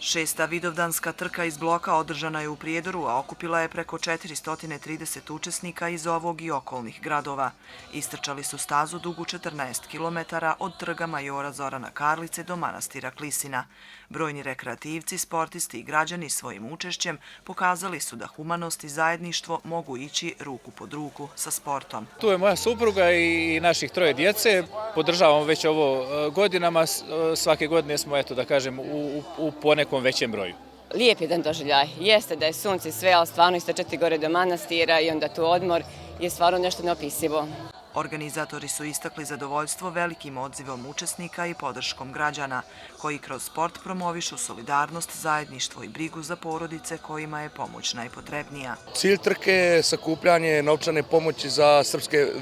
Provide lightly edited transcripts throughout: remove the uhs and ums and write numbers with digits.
Šesta vidovdanska trka iz bloka održana je u Prijedoru, a okupila je preko 430 učesnika iz ovog i okolnih gradova. Istrčali su stazu dugu 14 km od trga Majora Zorana Karlice do manastira Klisina. Brojni rekreativci, sportisti i građani svojim učešćem pokazali su da humanost i zajedništvo mogu ići ruku pod ruku sa sportom. Tu je moja supruga i naših troje djece. Podržavamo već ovo godinama. Svake godine smo, eto da kažem, u ponekom većem broju. Lijep jedan doživljaj. Jeste da je sunce sve, ali stvarno istrčati gore do manastira i onda tu odmor je stvarno nešto neopisivo. Organizatori su istakli zadovoljstvo velikim odzivom učesnika i podrškom građana, koji kroz sport promovišu solidarnost, zajedništvo i brigu za porodice kojima je pomoć najpotrebnija. Cilj trke je sakupljanje novčane pomoći za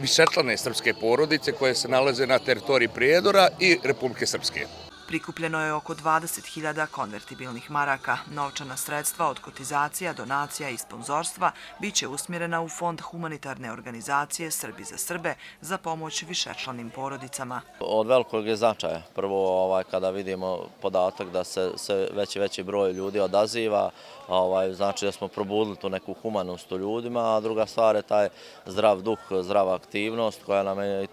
višečlane srpske porodice koje se nalaze na teritoriji Prijedora i Republike Srpske. Prikupljeno je oko 20.000 konvertibilnih maraka. Novčana sredstva od kotizacija, donacija i sponzorstva biće usmjerena u fond humanitarne organizacije Srbi za Srbe za pomoć višečlanim porodicama. Od velikog je značaja. Prvo, kada vidimo podatak da se veći broj ljudi odaziva, znači da smo probudili tu neku humanost u ljudima, a druga stvar je taj zdrav duh, zdrava aktivnost koja nam je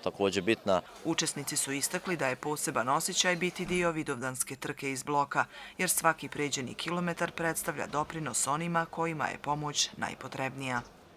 također bitna. Učesnici su istakli da je poseban osjećaj biti dio vidovdanske trke iz bloka, jer svaki pređeni kilometar predstavlja doprinos onima kojima je pomoć najpotrebnija.